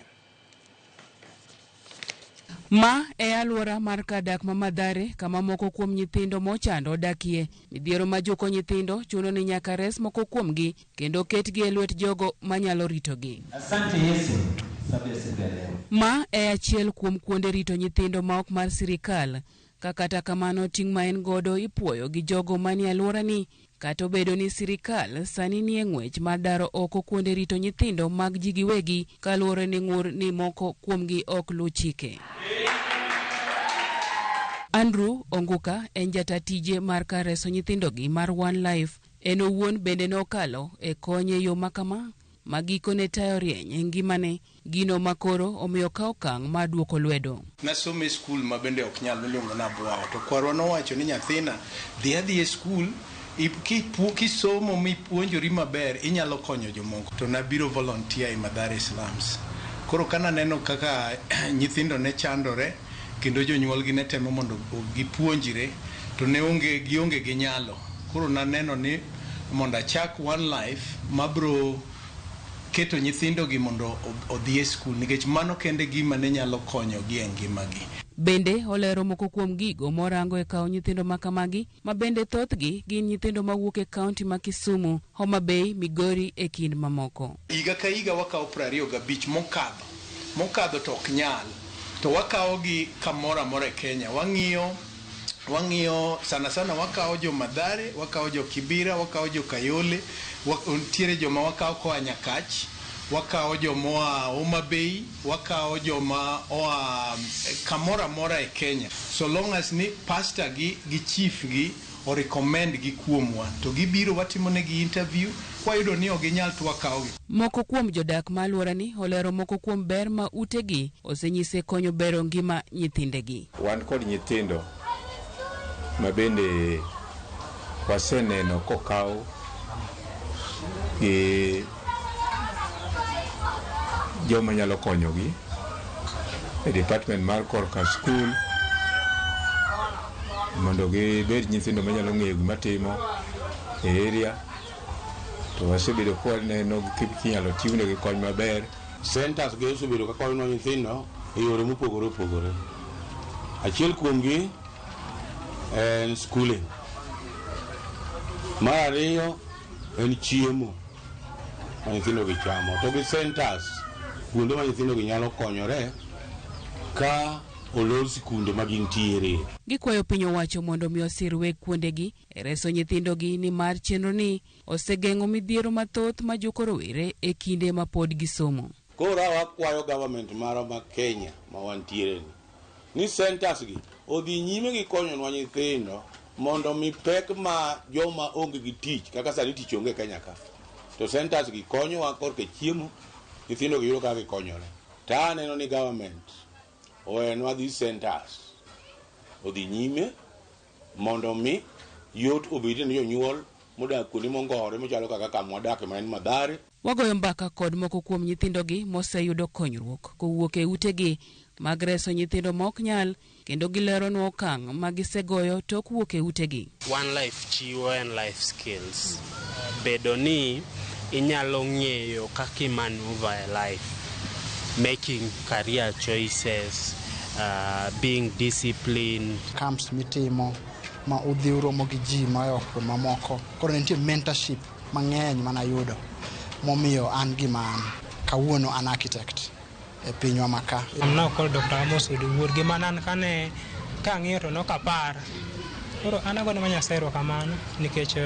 Ma e alwora mar kar dak ma Mathare kama moko kuom nyithindo mochando odakie. Midhiero ma juko nyithindo chuno ni nyaka res moko kuomgi kendo ketgi e lwet jogo manyalo ritogi. Asante Yesu sababu ya siku ya leo. Ma e achiel kuom kuonde rito nyithindo ma ok mar sirikal. Ka kata kamano ting' ma en godo ipuoyo gi jogo manie alworani kata obedo ni sirikal sani nie ng'wech mar daro oko kuonde rito nyithindo mag ji giwegi kaluwore ni ng'ur ni moko kuomgi ok luw chike. Andrew Onguka en jata tije mar kar reso nyithindogi mar One Life. En owuon bende nokalo e kony e yo makama ma gikone tayo rieny e ngimane, gino makoro omiyo kawo okang' mar duoko lwedo. Nasomo e skul ma bende ok nyal miluongo ni Abwawa, to kwarwa nowacho ni nyathina dhi adhi e skul kisomo mipuonjori maber inyalo konyo jomoko. To nabiro volunteer e Mathare slums. Koro kana neno kaka nyithindo ne chandore kendo jonyuolgi ne temo mondo gipuonjre to ne onge gionge gi nyalo. Koro naneno ni mondo achak One Life mabro keto nyithindogi mondo odhi e skul nikech mano kende gima ne nyalo konyogi e ngimagi. Bende olero moko kuom gigo morango e kawo nyithindo makamagi ma bende thothgi gin nyithindo mawuok e kaunti ma Kisumu, Homa Bay, Migori e kind mamoko. Higa ka higa wakawo 25 mokadho to ok nyal, to wakawogi kamoro amora e Kenya. Wang'iyo sana sana wakawo jo Mathare, wakawo jo Kibira, wakawo jo Kayole, nitiere joma wakawo koa Nyakach, wakawo joma oa Homa Bay, wakawo joma oa kamoro amora e Kenya. So long as ni pastor gi chief gi o recommend gi kuomwa to gibiro watimo negi interview, kwayudo ni ok ginyal to wakawogi. Moko kuom jodak ma alworani olero moko kuom ber ma utegi osenyise konyo bero ngima nyithindegi. Wan kod nyithindo ma bende waseneno kokaw gi joma nyalo konyogi e department mar korka school mondo gibed nyithindo manyalo ng'eyo gima timo e area, to wasebedo kwaneno kinyalo chiwnegi kony maber. Centers gi osebedo ka konyo nyithindo e yore mopogore opogore. Achiel kuomgi en schooling. Mar ariyo en chiemo ma nyithindo gi chamo. To gi centers kuonde ma nyithindo gi nyalo konyore ka olor sikunde ma gintiere. Gikwayo piny owacho mondo mi osir weg kuondegi e reso nyithindogi nimar chenro ni osegeng'o midhiero mathoth ma juko rowere e kinde ma pod gisomo. Koro wakwayo government marwa ma Kenya ma wantiere ni centers gi odhi nyime gi konyonwa nyithindo mondo mi pek ma joma onge gi tich kaka sani tich onge Kenya ka. To To centers gi konyowa korka chiemo, nyithindo gi yudo kaka gikonyore. To aneno ni government owenwa these centers odhi nyime mondo mi yot obedie ne jonyuol modak kuonde mongore machalo kaka kama wadake ma en Mathare. Wagoyo mbaka kod moko kuom nyithindogi moseyudo konyruok kowuok e utegi mag reso nyithindo ma ok nyal kendo gileronwa okang' ma gisegoyo tok wuok e utegi. One Life chiwo en life skills. Bedo ni inyalo ng'eyo kaka i maneuver e life, making career choices, being disciplined. Camps mitimo ma udhi uromo gi ji moa mamoko. Koro nitie mentorship mang'eny manayudo momiyo an gima an. Kawuono an architect e pinywa ma ka. I'm now called Dr. Amos Oduor. Gima nan kane kang'iyo to nok apar. Koro an agone ma Nyasaye erokamano nikech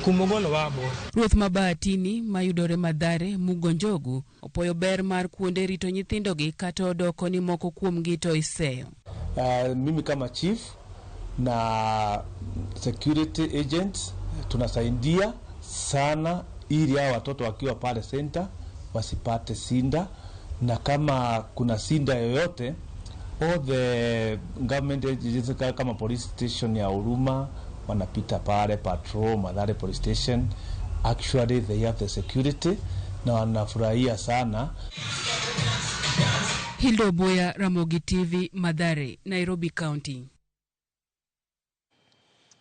kumogolowa bor. Ruoth Mabahatini mayudore Mathare, Mugo Njogu, opoyo ber mar kuonde rito nyithindogi kata odoko ni moko kuomgi to iseyo. Mimi kama chief na security agents tunasaidia sana ili hao watoto wakiwa pale center wasipate sinda, na kama kuna sinda yoyote all the government agencies kama police station ya Huruma wanapita pale patrol Mathare police station, actually they have the security na wanafurahia sana. Hilda Obuya, Ramogi TV, Mathare, Nairobi County.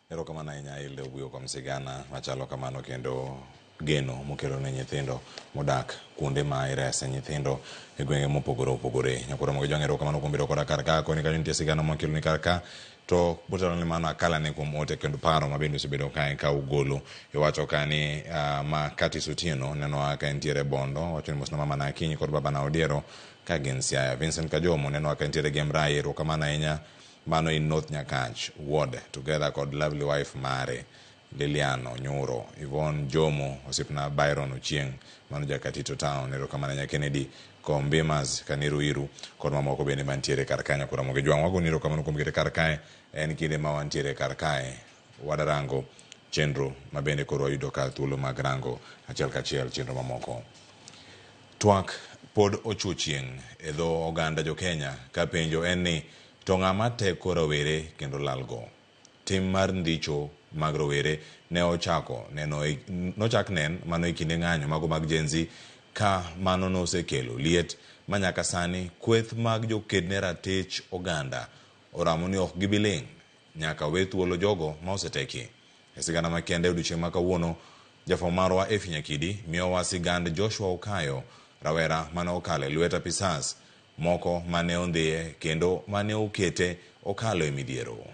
Erokamano ahinya Hilda Obuya kuom sigana machalo kamano kendo geno mokelo ne nyithindo modak kuonde ma irese nyithindo e gwenge mopogore opogore. Nyakoro Ramogi Jwang' erokamano kuom bedo koda kar ka koni kanyo nitie sigana mokeloni kar ka to motelo ne mano akalane kuom ote kendo paro ma bende osebedo kae ka ugolo. Iwacho ka ni ma Curtis Otieno nenowa ka entiere Bondo, wacho ni mosna mama na Akinyi kod babana Odiero ka gin Siaya. Vincent Kajomo nenowa ka entiere Gemrai, erokamano ahinya. Mano in North Nyakach Ward together kod lovely wife mare Lilian Onyuro, Yvonne Jomo, osiepna Byron Ochieng, mano jakatito town, erokamano ahinya Kennedy Kombimas Kaniru Iru kod mamoko bende mantiere kar kanyo. Koro Ramogi Jwang' wagoni erokamano kuom kete kar kae. En kinde ma wantiere kar kae wadarango chenro ma bende koro wayudo ka thuolo mag rango achiel kachiel chenro mamoko. Twak pod ochuo chieng' e dho oganda jo Kenya ka penjo en ni to ng'ama teko rawere kendo lalgo. Tim mar ndicho mag rowere ne ochako neno nochak nen mano e kinde ng'anyo mago mag Gen Z ka mano nosekelo liet ma nyaka sani kweth mag joked ne ratich oganda oramo ni ok gibi ling' nyaka we thuolo jogo ma oseteki. E sigana makende odiochieng' ma kawuono, jafwambo marwa Effie Nyakidi miyowa sigand Joshua Okayo, rawera mane okalo e lwet apisas moko mane ondhiye kendo mane okete okalo e midhiero.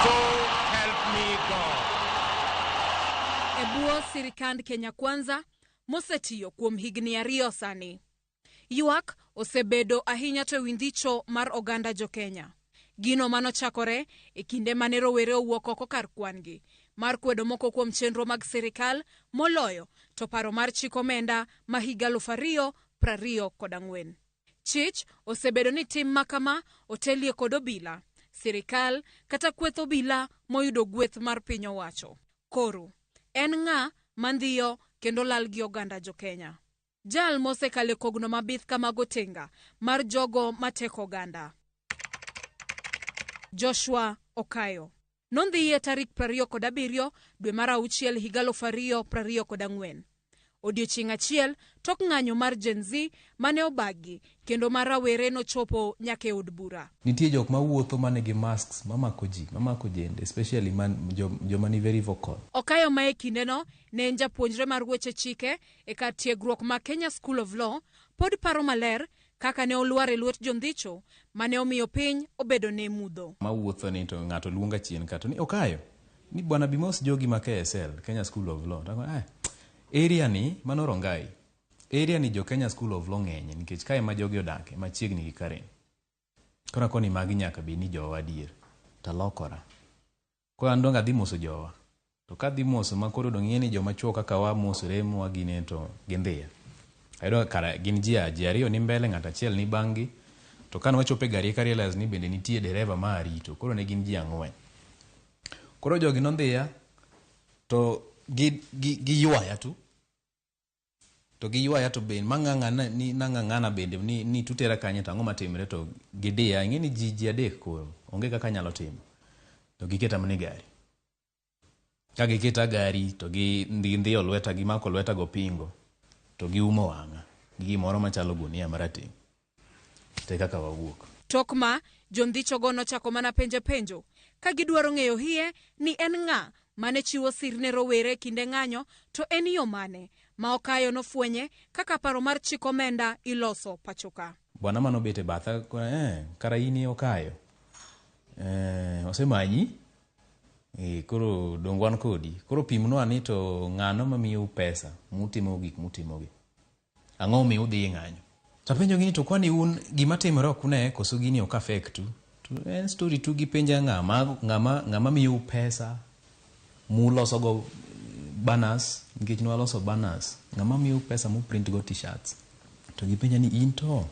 So help me God. E bwo sirikand Kenya Kwanza mosetiyo kuom higni 2 sani. Ywak osebedo ahinya to ewi ndicho mar oganda jo Kenya. Gino manochakore e kinde mane rowere owuok oko kar kwan-gi mar kwedo moko kuom chenro mag sirikal moloyo to paro mar chik omenda ma higa 2024. Chich osebedo ni tim makama otelie kod obila, sirikal kata kweth obila moyudo gweth mar piny owacho. Koro, en ng'a mandhiyo kendo lal gi oganda jo Kenya? Jal mosekalo e kogno mabith kamago tenga mar jogo mateko oganda. Joshua Okayo nondhiye tarik 27 dwe mar 6 higa 2024. Odiochieng' achiel tok ng'anyo mar Gen Z mane obagi kendo mar rawere nochopo nyaka e od bura. Nitie jok mawuotho manigi masks mamako ji, mamako jende, especially joma ni very vocal. Okayo ma e kindeno ne en japuonjre mar weche chike e kar tiegruok ma Kenya School of Law pod paro maler kaka ne olwar e lwet jondhicho mane omiyo piny obedo ne mudho. Mawuotho ni to ng'ato luonga chien ka to ni Okayo, ni bwana Bimos jogi ma KSL, Kenya School of Law. Tako, area ni mano Rongai. Area ni jo Kenya School of Law ng'enye nikech kae ma jogi odake machiegni gi Karen. Koro akoni magi nyaka bed ni jowa adier. Talokora. Koro an dong' adhi moso jowa. To kadhi moso ma koro dong' ing'e ni joma chuo kaka wa mosore mwa gine to gindhiya. Ayudo kara gin ji ariyo ni mbele, ng'ato achiel ni bang'gi. To kane wachopo e gari eka realize ni bende nitie dereva ma arito. Koro ne gin ji 4. Koro jogi nondhiya to giywaya tu. To giywaya to bende mang'ang'ana bende ni tutera kanye to ang'o matimre to gidiya. Ing'e ni ji 3 koro onge kaka anyalo timo. To giketa mana e gari. Ka giketa gari to gindhiyo lweta, gimako lweta go pingo to giumo wang'a gi gimoro machalo gunia marateng'. Te kaka wawuok. Tok ma jondhichogo nochako mana penjo ka gidwaro ng'eyo hie ni en ng'a mane chiwo sir ne rowere kinde ng'anyo to en yo mane ma Okayo nofwenye kaka paro mar chik omenda iloso pachoka. Bwana manobet e batha kara in Okayo. Osemanyi. Koro dong wan kodi. Koro pimnwa ni to ng'ano mamiyou pesa mutimo gik mutimogi. Ang'o miyo udhi e ng'anyo? To apenjogi ni to kwani un gima timore ok une koso gini ok affect u? To en story tu gipenja ng'ama miyou pesa mulosogo banners, nikech nwaloso banners. Ng'ama miyou pesa muprint go t-shirts. To gipenja ni in to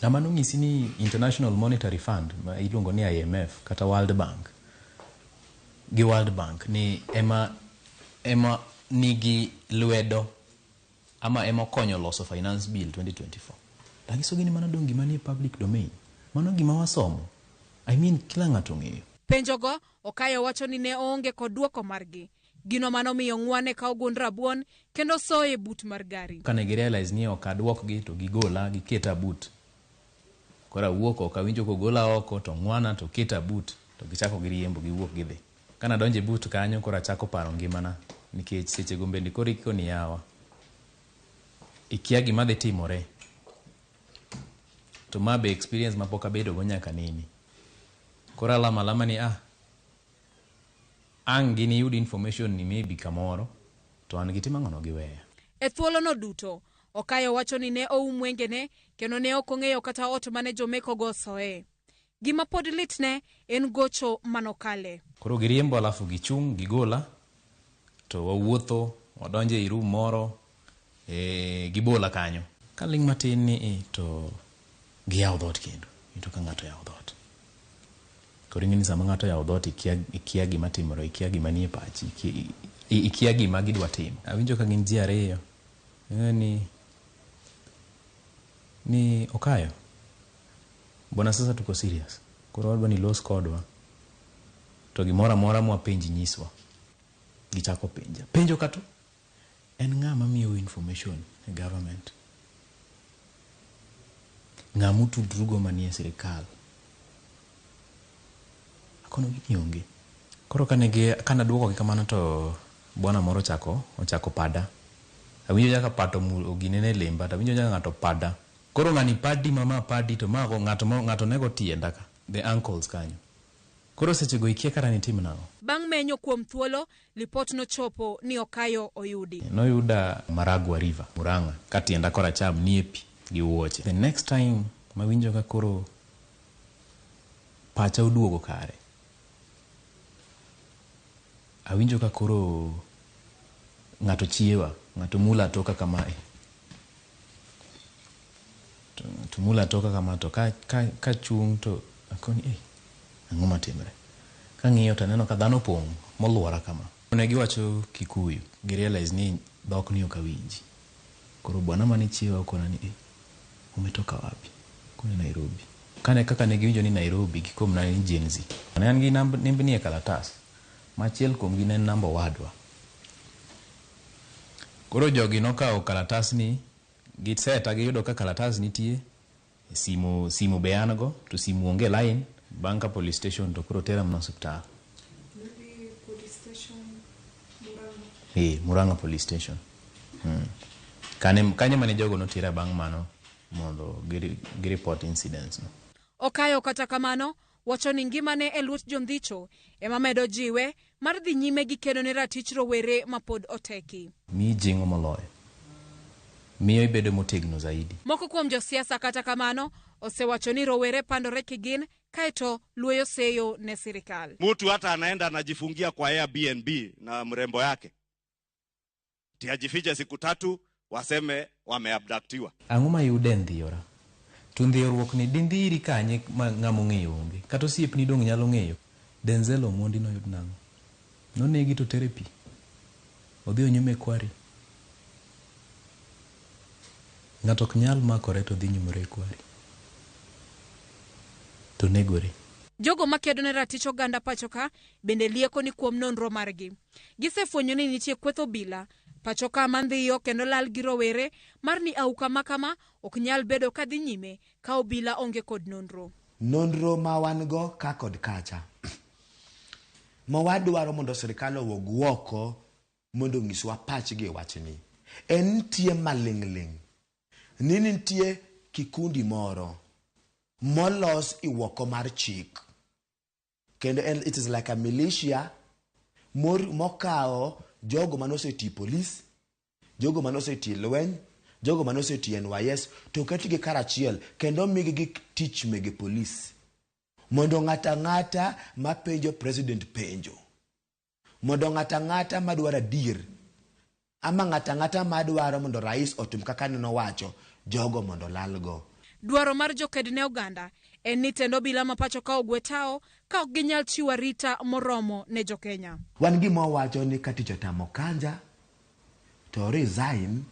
ng'ama nonyisi ni International Monetary Fund ma iluongo ni IMF kata World Bank gi World Bank ni ema nigi lwedo ama ema okonyo loso Finance Bill 2024. Tanyisogi ni mano dong gima nie public domain. Mano gima wasomo. I mean kila ng'ato ong'eyo. Penjogo Okayo wacho ni ne oonge kod duoko margi. Gino manomiyo ng'wane kawo gund rabuon kendo soye but mar gari. Kane gi realize ni ok aduokgi to gigola giketa but. Koro awuok oko awinjo kogola oko to ng'wana to keta but to gichako giriembo giwuok gidhi. Kana donjo e but kanyo koro achako paro ngimana nikech sechego bende koro ikoni yawa. Ikia gima dhi timore. To ma be experience mapok abedogo nyaka nene. Koro alamo alama ni ang' giniyud information ni maybe kamoro to an gitimo ang'ono giweya. E thuolono duto, Okayo wacho ni ne oum wengene kendo ne ok ong'eyo kata ot mane jomekogo osoe. Gima pod litne en gocho manokale. Koro giriembo alafu gichung' gigola to wawuotho wadonjo ei room moro gibola kanyo. Kaling' matin ni to giyawo dhoot kendo. Iyudo ka ng'ato oyawo dhoot. Koro ing'e ni sama ng'ato oyawo dhoot ikia gima timore, ikia gima nie pachi, ikia gima gidwa timo. Awinjo ka gin ji 2. Ing'e ni Okayo. Bwana sasa tuko serious. Koro wadwa ni los kodwa. To gimoro amora mwapenji nyiswa. Gichako penja. Penjo kato. En ng'ama miyou information e government? Ng'ama utudrugo manie sirikal? Akono gini onge. Koro kane aduokogi kamano to bwana moro ochako pada. Awinjo nyaka pato oginene lemba to awinjo nyaka ng'ato pada. Koro ng'ani padi mama padi to mago ng'ato nego tienda ka. The ankles kanyo. Koro sechego ikia kata nitim nang'o. Bang' menyo kuom thuolo, lipot nochopo ni Okayo oyudi. Noyuda Maragua River, Murang'a, ka tienda koracham nie pi gi wuoche. The next time mawinjo ka koro pacha oduogo kare. Awinjo ka koro ng'ato chiewa, ng'ato mula toka kamae. To mula toka kama to ka chung' to akoni ang'o matimre? Kang'iyo to aneno ka dhano opong' moluora kama. Ne giwacho Kikuyu, gi realize ni dhok ni ok awinji. Koro bwana mane chiewa okona ni umetoka wapi? Kone Nairobi. Kane kaka ne giwinjo ni Nairobi gikomna ni Gen Z. Ne an gi nembni e kalatas. Machiel kuomgi ne en namba owadwa. Koro jogi nokawo kalatasni, giseta giyudo ka kalatas nitie, simu be an go, to simu onge line. Bang' ka police station to koro tera mana osiptal. Murang'a police station. Kanye mane jogo notera bang' mano mondo gi report incidents no. Okayo kata kamano wacho ni ngimane e lwet jondhicho ema medo jiwe mar dhi nyime gi kedo ne ratich rowere mapod oteki. Miyi jing'o moloyo. Miyo ibedo motegno zaidi. Moko kuom josiasa kata kamano osewacho ni rowere pandore kigin kaeto luoyo seyo ne sirikal. Mtu hata anaenda anajifungia kwa Airbnb na mrembo yake. Tiajifiche siku 3 Waseme wameabductiwa. Ang'o ma yude e ndhiyora? To ndhiyoruok ni dindhiri kanye ma ng'ama ong'eyo onge? Kata osiepni dong' nyalo ng'eyo? Denzel Omondi noyud nang'o? Nonegi to otere pi. Odhi onyume e kwari. Ng'ato ok nyal makore to dhi nyumore e kwari. To negore. Jogo makedo ne ratich oganda pachoka bende lieko ni kuom nonro margi. Gisefwenyo ni nitie kweth obila pachoka mandhiyo kendo lal gi rowere mar ni auka makama ok nyal bedo kadhi nyime ka obila onge kod nonro. Nonro ma wan go ka kod kacha ma wadwaro mondo sirikal owuog oko mondo onyiswa pachgi e wachni en nitie maling'ling' ni nitie kikundi moro molos iwoko mar chik kendo en it is like a militia mokawo jogo manosetiyo polis, jogo manosetiyo lweny, jogo manosetiyo NYS to oketgi karachiel kendo omigi gik tich mege polis mondo ng'ato ang'ata mapenjo president penjo, mondo ng'ato ang'ata madwaro adier ama ng'ato ang'ata madwaro mondo rais otim kaka nowacho, jogo mondo lalgo. Dwaro mar joked ne oganda en ni tend obila ma pacho ka ogwe tao ka ok ginyal chiwo arita moromo ne jokenya. Wan gima wawacho ni ka tich otamo Kanja to resign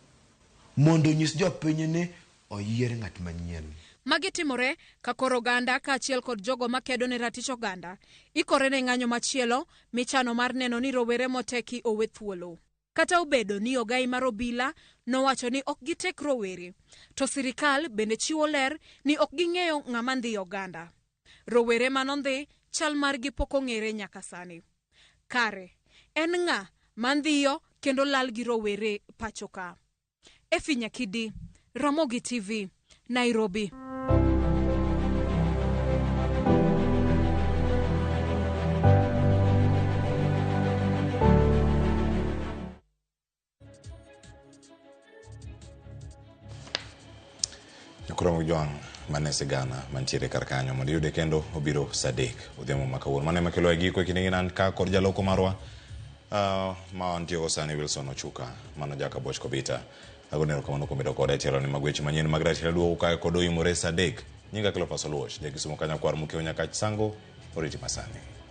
mondo onyis jopiny ni oyier ng'at manyien. Magi timore ka koro oganda kaachiel kod jogo makedo ne ratich oganda ikore ne ng'anyo machielo michano mar neno ni rowere moteki owe thuolo. Kata obedo ni ogai mar obila nowacho ni ok gitek rowere, to sirikal bende chiwo ler ni ok ging'eyo ng'ama ndhi oganda. Rowere manondhi chal margi pok ong'ere nyaka sani. Kare, en ng'a mandhiyo kendo lal gi rowere pacho ka? Effie Nyakidi, Ramogi TV, Nairobi. Nyakoromo Jwang' mane sigana mantiere kar kanyo mondo iyude kendo obiro saa 3 odhiambo ma kawuono. Mano ema kelo e giko e kindegi nan ka kod jaloko marwa ma wantiego sani Wilson Ochuka mano jaka Boch Kobita. Agone erokamano kuom bedo koda e tielo ni mag weche manyien mag Ratiro duogo kae kod oimore saa 3. Nyinga Cleophas Oluoch, jakisumo kanyakwar Mukeo Nyakach Sango, oriti masani.